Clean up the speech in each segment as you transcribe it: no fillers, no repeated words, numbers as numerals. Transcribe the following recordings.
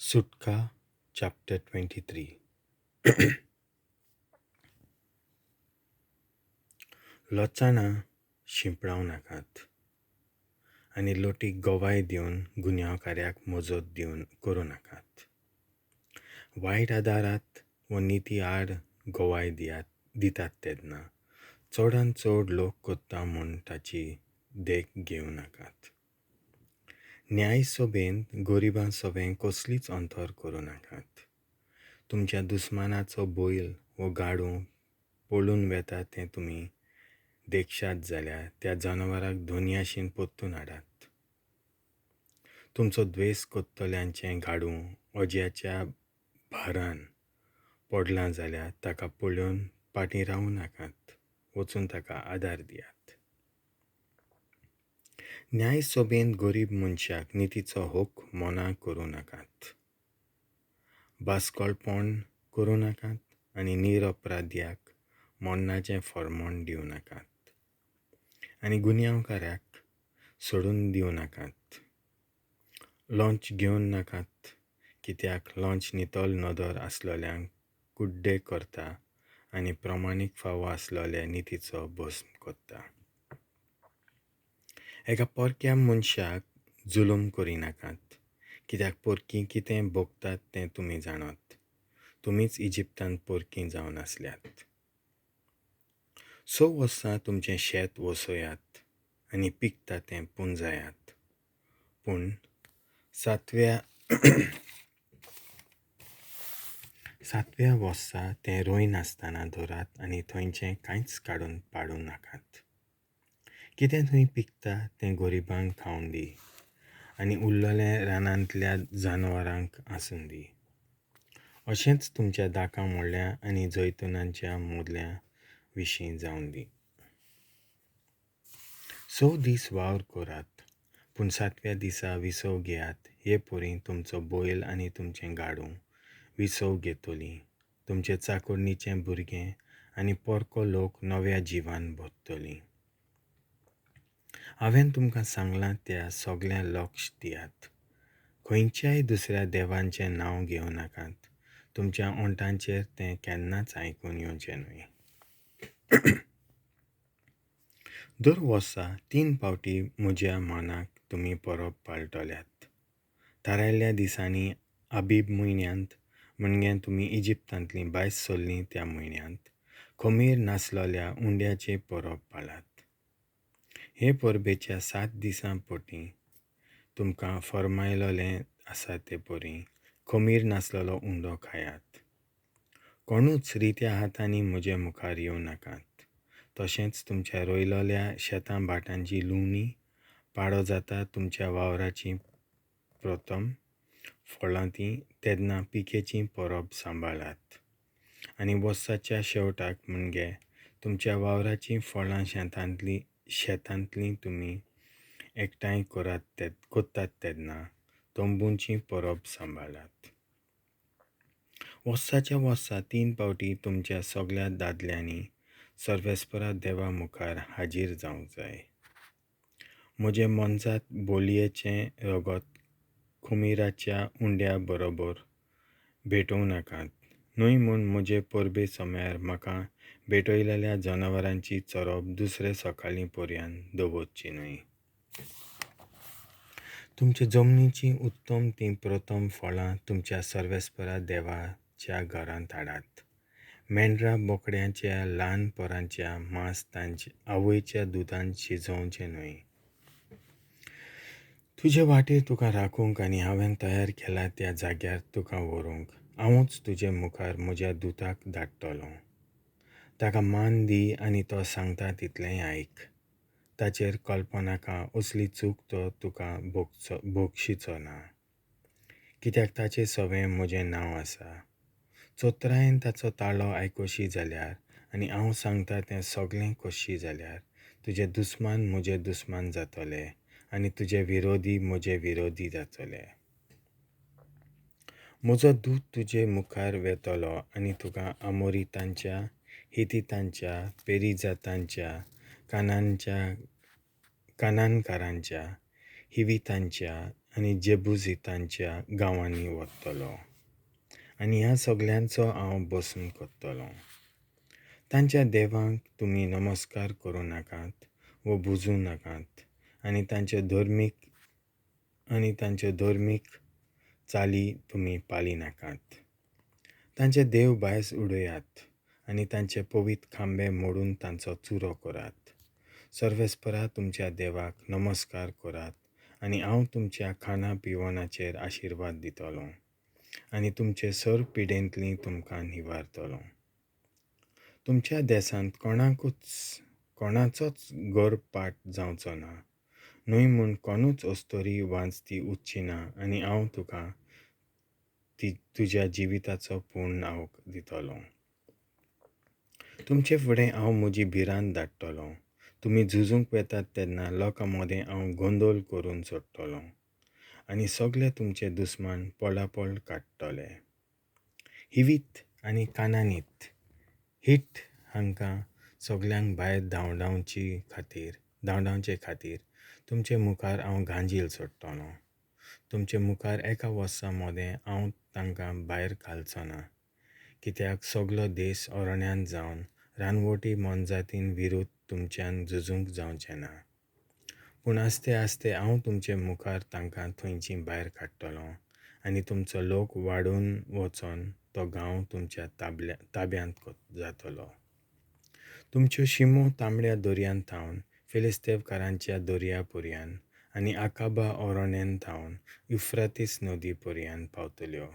सुटका चॅप्टर 23. लोचाणां शिंपडावं नाकात आनी लोटीक गवाय दिवन गुन्यांवकाऱ्याक मजत दिवन करूं नाकात. वायट आदारात वा निती आड गवाय दियात दितात तेन्ना चडान चड लोक कोत्ता म्हूण ताची देख घेवं नाकात. न्याय सभेंत गरिबां सवें कसलीच अंतर करूं नाकात. तुमच्या दुस्मानाचो बैल वो गाडू पळून वेता तें तुमी देखशात जाल्यार त्या जनावराक धनयाशीन परतून हाडात. तुमचो द्वेस कोत्तल्यांचें गाडू अज्याच्या भारान पडलां जाल्यार ताका पळोवन फाटीं रावूं नाकात, वचून ताका आदार दियात. न्याय सभेंत गरीब मनशाक नितीचो हक मना करूं नाकात. बास्कळपण करूं नाकात आनी निरपराध्याक मरणाचें फर्मण दिवं नाकात आनी गुन्यांवकाऱ्याक सोडून दिवं नाकात. लॉंच घेवन नाकात, कित्याक लॉंच नितळ नदर आसलेल्यांक कुड्डे करता आनी प्रमाणीक फावो आसलेल्या नितीचो भस्म करता. एका परक्या मनशाक जुलूम करिनाकात, कित्याक परकी कितें भोगतात तें तुमी जाणात. तुमीच इजिप्तांत परकी जावन आसल्यात. 6 वर्सां तुमचें शेत वसयात आनी पिकता तें पुंजायात, पूण सातव्या वर्सा तें रोयनासतना दवरात आनी थंयचें कांयच काडून पाडूं नाकात. कितें थंय पिकता तें गरिबांक खावंक दी आनी उरलेलें रानांतल्या जनावरांक आसूं दी. अशेंच तुमच्या दाकां मोडल्या आनी जैतुनाच्या मोदल्या विशीं जावं दी. 6 दीस वावर करात, पूण सातव्या दिसा विसव घेयात. हे परी तुमचो बैल आनी तुमचें गाडू विसव घेतली, तुमचे चाकरणीचें भुरगें आनी परको लोक नव्या जिवान भरतली. हांवें तुमकां सांगलां त्या सगळ्या लक्ष दियात. खंयच्याय दुसऱ्या देवांचें नांव घेवं नाकात. तुमच्या ओंठांचेर तें केन्नाच आयकून येवचें न्हय. दर वर्सा 3 फावटी म्हज्या मनाक तुमी परब पाळटल्यात. थारायल्ल्या दिसांनी अबीब म्हयन्यांत, म्हणजे तुमी इजिप्तांतलीं भायर सरलीं त्या म्हयन्यांत, खमीर नासलेल्या उंड्याचें परब पाळात. हे परबेच्या 7 दिसां पटी तुमकां फर्मायलेलें आसा ते परी खमीर नासलेलो उंडो खायात. कोणूच रित्या हातांनी म्हजे मुखार येवं नाकात. तशेंच तुमच्या रोयलेल्या शेतां भाटांची लुवणी पाडो जाता तुमच्या वावराची प्रथम फळां ती तेन्ना पिकेची परब सांबाळात. आनी वर्साच्या शेवटाक म्हणजे तुमच्या वावराची फळां शेतांतली तुमी एकठांय करतात तेन्ना तंबूंची परब सांबाळात. वर्साच्या वर्सा 3 फावटी तुमच्या सगळ्या दादल्यांनी सर्वेस्परा देवा मुखार हाजीर जावंक जाय. म्हजें मोनजात बोलयेचें रगत खुमिराच्या उंड्या बरोबर भेटोवं नाकात, न्हय म्हूण म्हजे परबे समयार म्हाका भेटयलेल्या जनावरांची चरब दुसरे सकाळीं पर्यंत दवरची न्हय. तुमचे जमनीचीं उत्तम तीं प्रथम फळां तुमच्या सर्वेस्परा देवाच्या घरांत हाडात. मेंढरा बोकड्यांच्या ल्हान पोरांच्या मांस तांच्या आवयच्या दुदान शिजोवचें न्हय. तुजे वाटेर तुका राखूंक आनी हांवें तयार केला त्या जाग्यार तुका व्हरूंक हांवूच तुजे मुखार म्हज्या दुताक धाडटलो. ताका मान दी आनी तो सांगता तितलेंय आयक. ताचेर कल्पनाका असली चूक तो तुका भोगशीचो ना, कित्याक ताचे सवें म्हजें नांव आसा. चोत्रायेन ताचो ताळो आयकोशी जाल्यार आनी हांव सांगता तें सगळें कशी जाल्यार तुजे दुस्मान म्हजे दुस्मान जातले आनी तुजे विरोधी म्हजे विरोधी जातले. म्हजो दूत तुजे मुखार वेतलो आनी तुका आमोरितांच्या, हितितांच्या, पेरिजातांच्या, कानानकारांच्या, हिवितांच्या आनी जेबुजितांच्या गांवांनी वतलो आनी ह्या सगल्यांचो हांव बसून करतलो. तांच्या देवांक तुमी नमस्कार करूं नाकात वो बुजूं नाकात आनी तांच्यो धर्मीक चाली तुमी पाली नाकात. तांचे देव भायस उडयात आनी तांचे पवित्र खांबे मोडून तांचो चुरो करात. सर्वेस्परा तुमच्या देवाक नमस्कार करात आनी हांव तुमच्या खाणा पिवणाचेर आशिर्वाद दितलो आनी तुमचे सर पिडेंतली तुमकां निवारतलो. तुमच्या देशांत कोणाचोच गर्भपात जावचो ना, न्हय म्हूण कोणूच अस्तोरी वांजती उरची ना आनी हांव तुका तुज्या जिविताचो पूर्ण आवक दितलो. तुमचे फुडें हांव म्हजी भिरांत धाडटलो. तुमी झुजूंक वेतात तेन्ना लोकां मदें हांव गोंदळ करून सोडटलो आनी सगळे तुमचे दुस्मान पळापळ काडटले. हिवीत आनी कानानीत हिट हांकां सगल्यांक भायर धांवडावचे खातीर तुमचे मुखार हांव गांजील सोडटलो. तुमचे मुखार एका वर्सा मदें हांव तांकां भायर घालचो ना, कित्याक सगलो देश अरण्यांत जावन रानवटी मोनजातीन विरुद्ध तुमच्यान झुजूंक जावचें ना. पूण आस्ते आस्ते हांव तुमचे मुखार तांकां थंयची भायर काडटलो आनी तुमचो लोक वाडून वचोन तो गांव तुमच्या ताब्यांत जातलो. तुमच्यो शिमो तांबड्या दर्यांत थावन फिलिस्तेवकारांच्या दर्या पर्यान आनी आकाबा ओरोनेन थावन युफ्रातीस नदी पर्यान पावतल्यो.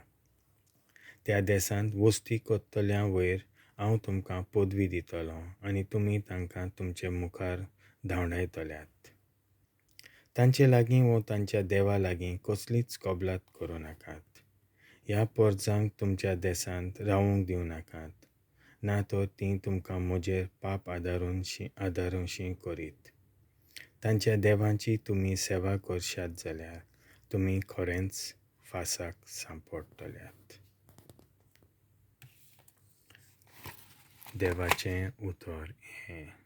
त्या देशांत वस्ती करतल्या वयर हांव तुमकां पदवी दितलो आनी तुमी तांकां तुमचे मुखार धांवडायतल्यात. तांचे लागीं वो तांच्या देवा लागीं कसलीच कबलात करूं नाकात. ह्या पोरजांक तुमच्या देशांत रावूंक दिवं नाकात, ना तर तीं तुमकां म्हजेर पाप आदारूनशी करीत. तांच्या देवांची तुमी सेवा करशात जाल्यार तुमी खरेंच फासाक सांपडटल्यात. देवाचें उतर हें.